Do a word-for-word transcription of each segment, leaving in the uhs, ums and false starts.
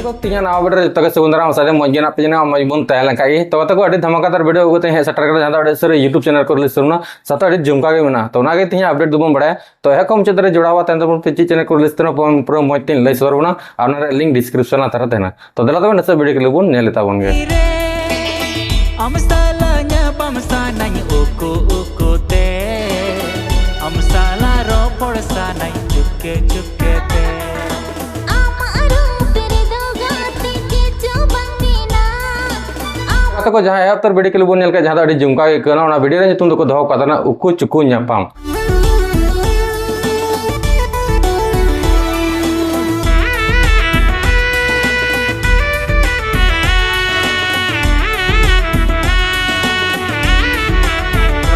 ᱛᱮᱦᱮᱧᱟᱜ ᱱᱟᱣᱟ ᱵᱷᱤᱰᱤᱭᱳ ᱨᱮ ᱡᱚᱛᱚ ᱜᱮ ᱥᱟᱹᱜᱩᱱ ᱫᱟᱨᱟᱢ᱾ ᱟᱥᱟ ᱫᱚ ᱢᱚᱡᱽ ᱜᱮ ᱢᱮᱱᱟᱜ ᱯᱮᱭᱟ, ᱢᱚᱡᱽ ᱵᱚᱱ ᱛᱟᱦᱮᱸ ᱞᱮᱱ ᱠᱷᱟᱡ ᱜᱮ᱾ ᱛᱚ ᱜᱟᱛᱮ ᱠᱚ, ᱟᱹᱰᱤ ᱫᱷᱟᱢᱟᱠᱟᱫᱟᱨ ᱵᱷᱤᱰᱤᱭᱳ ᱟᱹᱜᱩ ᱠᱟᱛᱮ ᱦᱮᱡ ᱥᱮᱴᱮᱨ ᱠᱟᱱᱟ, ᱡᱟᱦᱟᱸ ᱫᱚ ᱟᱹᱰᱤ ᱩᱥᱟᱹᱨᱟ YouTube ᱪᱮᱱᱮᱞ ᱠᱚᱨᱮ ᱨᱤᱞᱤᱡᱽ ᱛᱟᱵᱚᱱᱟ, ᱥᱟᱶᱛᱮ ᱟᱹᱰᱤ ᱡᱷᱩᱢᱠᱟ ᱜᱮ ᱢᱮᱱᱟᱜᱼᱟ᱾ ᱛᱚ ᱚᱱᱟ ᱜᱮ ᱛᱮᱦᱮᱧᱟᱜ ᱟᱯᱰᱮᱴ ᱫᱚᱵᱚᱱ ᱵᱟᱲᱟᱭᱟ᱾ ᱛᱚ ᱮᱦᱚᱵ ᱠᱷᱚᱱ ᱢᱩᱪᱟᱹᱫ ᱫᱷᱟᱹᱨᱤᱡ ᱡᱚᱲᱟᱣ ᱟᱛᱮ ᱛᱟᱵᱚᱱ ᱯᱮ, ᱪᱮᱫ ᱪᱮᱱᱮᱞ ᱠᱚᱨᱮ ᱨᱤᱞᱤᱡᱽ ᱛᱟᱵᱚᱱᱟ, ᱯᱩᱨᱟᱹ ᱢᱚᱡᱽ ᱛᱮᱧ ᱞᱟᱹᱭ ᱥᱚᱫᱚᱨ ᱵᱚᱱᱟ᱾ ᱟᱨ ᱚᱱᱟ ᱨᱮᱭᱟᱜ ᱞᱤᱝᱠ ᱰᱤᱥᱠᱨᱤᱯᱥᱚᱱ ᱞᱟᱛᱟᱨ ᱨᱮ ᱛᱟᱦᱮᱱᱟ᱾ ᱛᱚ ᱫᱮᱞᱟ ᱛᱚᱵᱮ ᱱᱟᱥᱮ ᱵᱷᱤᱰᱤᱭᱳ ᱠᱞᱤᱯ ᱵᱚᱱ ᱧᱮᱞ ᱛᱟᱵᱚᱱ ᱜᱮ᱾ ᱟᱢ ᱥᱟᱞᱟᱜ ᱧᱟᱯᱟᱢ ᱥᱟᱱᱟᱧ ᱩᱠᱩ ᱩᱠᱩ ᱛᱮ, ᱟᱢ ᱥᱟᱞᱟᱜ ᱨᱚᱯᱚᱲ ᱥᱟᱱᱟᱧ ᱪᱩᱯᱠᱮ ᱪᱩᱯᱠᱮ ᱛᱮ᱾ ᱟᱢᱟᱜ ᱨᱩᱯ ᱨᱮᱫᱚ ᱜᱟᱛᱮ ᱪᱮᱫ ᱪᱚ ᱵᱟᱝ ᱢᱮᱱᱟᱜ᱾ ᱟᱢ ᱜᱟᱛᱮ ᱠᱚ, ᱡᱟᱦᱟᱸ ᱮᱦᱚᱵ ᱩᱛᱟᱹᱨ ᱵᱷᱤᱰᱤᱭᱳ ᱠᱞᱤᱯ ᱵᱚᱱ ᱧᱮᱞ ᱠᱮᱫ, ᱡᱟᱦᱟᱸ ᱫᱚ ᱟᱹᱰᱤ ᱡᱷᱩᱢᱠᱟ ᱜᱮ ᱟᱹᱭᱠᱟᱹᱣ ᱮᱱᱟ, ᱚᱱᱟ ᱵᱷᱤᱰᱤᱭᱳ ᱨᱮᱭᱟᱜ ᱧᱩᱛᱩᱢ ᱫᱚᱠᱚ ᱫᱚᱦᱚ ᱠᱟᱫᱟ ᱱᱟ ᱩᱠᱩ ᱪᱩᱠᱩ ᱧᱟᱯᱟᱢ᱾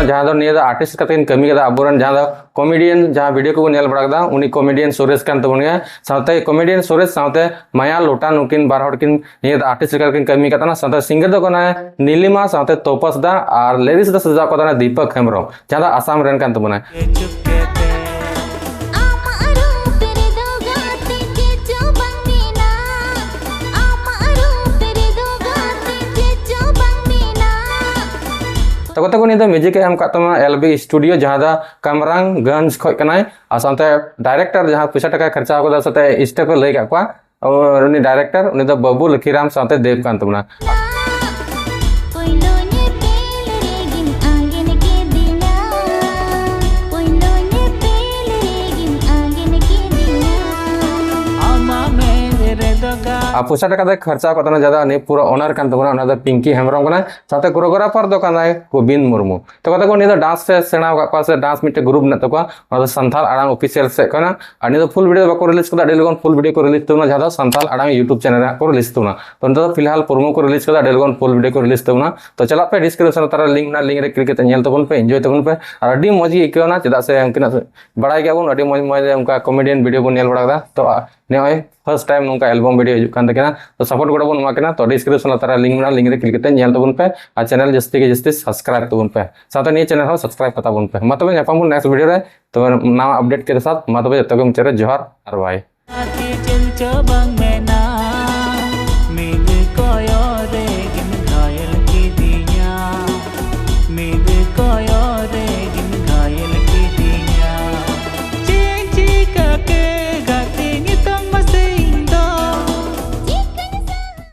ᱡᱟᱦᱟᱸ ᱫᱚ ᱱᱤᱭᱟᱹ ᱫᱚ ᱟᱨᱴᱤᱥᱴ ᱠᱟᱛᱮ ᱠᱤᱱ ᱠᱟᱹᱢᱤ ᱠᱟᱫᱟ ᱟᱵᱚᱨᱮᱱ ᱡᱟᱦᱟᱸ ᱫᱚ ᱠᱚᱢᱮᱰᱤᱭᱟᱱ, ᱡᱟᱦᱟᱸ ᱵᱷᱤᱰᱤᱭᱳ ᱠᱚᱵᱚᱱ ᱧᱮᱞ ᱵᱟᱲᱟ ᱠᱮᱫᱟ, ᱩᱱᱤ ᱠᱚᱢᱮᱰᱤᱭᱟᱱ ᱥᱩᱨᱮᱥ ᱠᱟᱱ ᱛᱟᱵᱚᱱ ᱜᱮᱭᱟ᱾ ᱥᱟᱶᱛᱮ ᱠᱚᱢᱮᱰᱤᱭᱟᱱ ᱥᱩᱨᱮᱥ ᱥᱟᱶᱛᱮ ᱢᱟᱭᱟ ᱞᱚᱴᱟ ᱱᱩᱠᱤᱱ ᱵᱟᱨ ᱦᱚᱲ ᱠᱤᱱ ᱱᱤᱭᱟᱹ ᱫᱚ ᱟᱨᱴᱤᱥᱴ ᱞᱮᱠᱟ ᱠᱤᱱ ᱠᱟᱹᱢᱤ ᱠᱟᱫ ᱛᱟᱦᱮᱱᱟ᱾ ᱥᱟᱶᱛᱮ ᱥᱤᱝᱜᱟᱨ ᱫᱚ ᱠᱟᱱᱟᱭ ᱱᱤᱞᱤᱢᱟ, ᱥᱟᱶᱛᱮ ᱛᱚᱯᱚᱥ ᱫᱟ, ᱟᱨ ᱞᱤᱨᱤᱠᱥ ᱫᱚ ᱥᱟᱡᱟᱣ ᱠᱟᱫᱟ ᱫᱤᱯᱚᱠ ᱦᱮᱢᱵᱨᱚᱢ, ᱡᱟᱦᱟᱸ ᱫᱚ ᱟᱥᱟᱢ ᱨᱮᱱ ᱠᱟᱱ ᱛᱟᱵᱚᱱᱟᱭ᱾ ᱟᱢᱟᱜ ᱨᱩᱯ ᱨᱮᱫᱚ ᱜᱟᱛᱮ ᱪᱮᱫ ᱪᱚ ᱵᱟᱝ ᱢᱮᱱᱟᱜ᱾ ᱟᱢᱟᱜ ᱨᱩᱯ ᱨᱮᱫᱚ ᱜᱟᱛᱮ ᱪᱮᱫ ᱪᱚ ᱵᱟᱝ ᱢᱮᱱᱟᱜ᱾ ᱛᱚ ᱜᱟᱛᱮ ᱠᱚ, ᱱᱤᱭᱟᱹ ᱫᱚ ᱢᱤᱭᱩᱡᱤᱠ ᱮ ᱮᱢ ᱠᱟᱫ ᱛᱟᱢᱟ ᱮᱞ ᱵᱤ ᱥᱴᱩᱰᱤᱭᱳ, ᱡᱟᱦᱟᱸ ᱫᱚ ᱠᱟᱢᱨᱟᱝᱜᱚᱸᱡᱽ ᱠᱷᱚᱡ ᱠᱟᱱᱟᱭ, ᱟᱨ ᱥᱟᱶᱛᱮ ᱰᱟᱭᱨᱮᱠᱴᱚᱨ ᱡᱟᱦᱟᱸ ᱯᱚᱭᱥᱟ ᱴᱟᱠᱟ ᱠᱷᱚᱨᱪᱟ ᱠᱟᱫᱟ, ᱥᱟᱶᱛᱮ ᱥᱴᱮᱯ ᱮ ᱞᱟᱹᱭ ᱠᱟᱫ ᱠᱚᱣᱟ, ᱟᱨ ᱩᱱᱤ ᱰᱟᱭᱨᱮᱠᱴᱚᱨ, ᱩᱱᱤ ᱫᱚ ᱵᱟᱹᱵᱩ ᱞᱚᱠᱷᱤᱨᱟᱢ ᱥᱟᱶᱛᱮ ᱫᱮᱵ ᱠᱟᱱ ᱛᱟᱵᱚᱱᱟ᱾ ᱯᱳᱭᱞᱳ ᱧᱮᱯᱮᱞ ᱨᱮᱜᱮᱢ ᱟᱸᱜᱮᱱ ᱠᱤᱫᱤᱧᱟ, ᱯᱳᱭᱞᱳ ᱧᱮᱯᱮᱞ ᱨᱮᱜᱮᱢ ᱟᱸᱜᱮᱱ ᱠᱤᱫᱤᱧᱟ᱾ ᱟᱢᱟᱜ ᱢᱮᱫ ᱨᱮᱫᱚ ᱜᱟ- ᱟᱨ ᱯᱚᱭᱥᱟ ᱴᱟᱠᱟ ᱫᱚᱭ ᱠᱷᱚᱨᱪᱟ ᱠᱟᱫ ᱛᱟᱵᱚᱱᱟ, ᱡᱟᱦᱟᱸ ᱫᱚ ᱱᱤᱭᱟᱹ ᱯᱩᱨᱟᱹ ᱳᱱᱟᱨ ᱠᱟᱱ ᱛᱟᱵᱚᱱᱟ, ᱚᱱᱟ ᱫᱚ ᱯᱤᱝᱠᱤ ᱦᱮᱢᱵᱨᱚᱢ ᱠᱟᱱᱟ᱾ ᱥᱟᱶᱛᱮ ᱠᱳᱨᱳᱜᱨᱟᱯᱷᱟᱨ ᱫᱚ ᱠᱟᱱᱟᱭ ᱜᱳᱵᱤᱱᱫ ᱢᱩᱨᱢᱩ᱾ ᱛᱚ ᱜᱟᱛᱮ ᱠᱚ, ᱱᱤᱭᱟᱹ ᱫᱚ ᱰᱟᱱᱥ ᱮ ᱥᱮᱬᱟ ᱟᱠᱟᱫ ᱠᱚᱣᱟ, ᱥᱮ ᱰᱟᱱᱥ ᱢᱤᱫᱴᱮᱱ ᱜᱨᱩᱯ ᱢᱮᱱᱟᱜ ᱛᱟᱠᱚᱣᱟ, ᱚᱱᱟ ᱫᱚ ᱥᱟᱱᱛᱷᱟᱞ ᱟᱲᱟᱝ ᱚᱯᱷᱤᱥᱤᱭᱟᱞ ᱥᱮᱫ ᱠᱷᱚᱱᱟᱜ᱾ ᱟᱨ ᱱᱤᱭᱟᱹ ᱫᱚ ᱯᱷᱩᱞ ᱵᱷᱤᱰᱤᱭᱳ ᱵᱟᱠᱚ ᱨᱤᱞᱤᱡᱽ ᱠᱟᱫᱟ, ᱟᱹᱰᱤ ᱞᱚᱜᱚᱱ ᱯᱷᱩᱞ ᱵᱷᱤᱰᱤᱭᱳ ᱠᱚ ᱨᱤᱞᱤᱡᱽ ᱛᱟᱵᱚᱱᱟ, ᱡᱟᱦᱟᱸ ᱫᱚ ᱥᱟᱱᱛᱷᱟᱞ ᱟᱲᱟᱝ YouTube ᱪᱮᱱᱮᱞ ᱨᱮ ᱠᱚ ᱨᱤᱞᱤᱡᱽ ᱛᱟᱵᱚᱱᱟ᱾ ᱛᱚ ᱱᱤᱛᱚᱜ ᱫᱚ ᱯᱷᱤᱞᱦᱟᱞ ᱯᱨᱳᱢᱳ ᱠᱚ ᱨᱤᱞᱤᱡᱽ ᱠᱟᱫᱟ, ᱟᱹᱰᱤ ᱞᱚᱜᱚᱱ ᱯᱷᱩᱞ ᱵᱷᱤᱰᱤᱭᱳ ᱠᱚ ᱨᱤᱞᱤᱡᱽ ᱛᱟᱵᱚᱱᱟ᱾ ᱛᱚ ᱪᱟᱞᱟᱜ ᱯᱮ ᱰᱤᱥᱠᱨᱤᱯᱥᱚᱱ ᱞᱟᱛᱟᱨ ᱨᱮ ᱞᱤᱝᱠ ᱢᱮᱱᱟᱜᱼᱟ, ᱞᱤᱝᱠ ᱨᱮ ᱠᱞᱤᱠ ᱠᱟᱛᱮ ᱧᱮᱞ ᱛᱟᱵᱚᱱ ᱯᱮ, ᱮᱱᱡᱚᱭ ᱛᱟᱵᱚᱱ ᱯᱮ᱾ ᱟᱨ ᱟᱹᱰᱤ ᱢᱚᱡᱽ ᱜᱮ ᱟᱹᱭᱠᱟᱹᱣ ᱮᱱᱟ, ᱪᱮᱫᱟᱜ ᱥᱮ ᱩᱱᱠᱤᱱᱟᱜ ᱵᱟᱲᱟᱭ ᱜᱮᱭᱟ ᱵᱚᱱ, ᱟᱹᱰᱤ ᱢᱚᱡᱽ ᱢᱚᱡᱽ ᱚᱱᱠᱟ ᱠᱚᱢᱮᱰᱤᱭᱟᱱ ᱵᱷᱤᱰᱤᱭᱳ ᱵᱚᱱ ᱧᱮᱞ ᱵᱟᱲᱟ ᱠᱟᱫᱟ᱾ ᱛᱚ ᱱᱚᱜᱼᱚᱭ ᱯᱷᱟᱨᱥᱴ ᱴᱟᱭᱤᱢ ᱱᱚᱝᱠᱟ ᱮᱞᱵᱟᱢ ᱵᱷᱤᱰᱤᱭᱳ ᱦᱤᱡᱩᱜ ᱠᱟᱱ ᱛᱟᱹᱠᱤᱱᱟ᱾ ᱛᱚ ᱥᱟᱯᱳᱨᱴ ᱜᱚᱲᱚ ᱵᱚᱱ ᱮᱢᱟ ᱠᱤᱱᱟ᱾ ᱛᱚ ᱰᱤᱥᱠᱨᱤᱯᱥᱚᱱ ᱞᱟᱛᱟᱨ ᱨᱮ ᱞᱤᱝᱠ ᱢᱮᱱᱟᱜᱼᱟ, ᱞᱤᱝᱠ ᱨᱮ ᱠᱞᱤᱠ ᱠᱟᱛᱮ ᱧᱮᱞ ᱛᱟᱵᱚᱱ ᱯᱮ ᱟᱨ ᱪᱮᱱᱮᱞ ᱡᱟᱹᱥᱛᱤ ᱜᱮ ᱡᱟᱹᱥᱛᱤ ᱥᱟᱵᱥᱠᱨᱟᱭᱤᱵ ᱛᱟᱵᱚᱱ ᱯᱮ, ᱥᱟᱶᱛᱮ ᱱᱤᱭᱟᱹ ᱪᱮᱱᱮᱞ ᱦᱚᱸ ᱥᱟᱵᱥᱠᱨᱟᱭᱤᱵ ᱠᱟᱛᱟ ᱵᱚᱱ ᱯᱮ᱾ ᱢᱟ ᱛᱚᱵᱮ ᱧᱟᱯᱟᱢ ᱵᱚᱱ ᱱᱮᱠᱥᱴ ᱵᱷᱤᱰᱤᱭᱳ ᱨᱮ᱾ ᱛᱚᱵᱮ ᱱᱟᱣᱟ ᱟᱯᱰᱮᱴ ᱠᱮ ᱥᱟᱛᱷ, ᱢᱟ ᱛᱚᱵᱮ ᱡᱚᱛᱚ ᱜᱮ ᱢᱩᱪᱟᱹᱫ ᱨᱮ ᱡᱚᱦᱟᱨ ᱟᱨ ᱵᱟᱭ᱾ ᱪᱮᱫ ᱪᱚ ᱵᱟᱝ ᱢᱮᱱᱟ᱾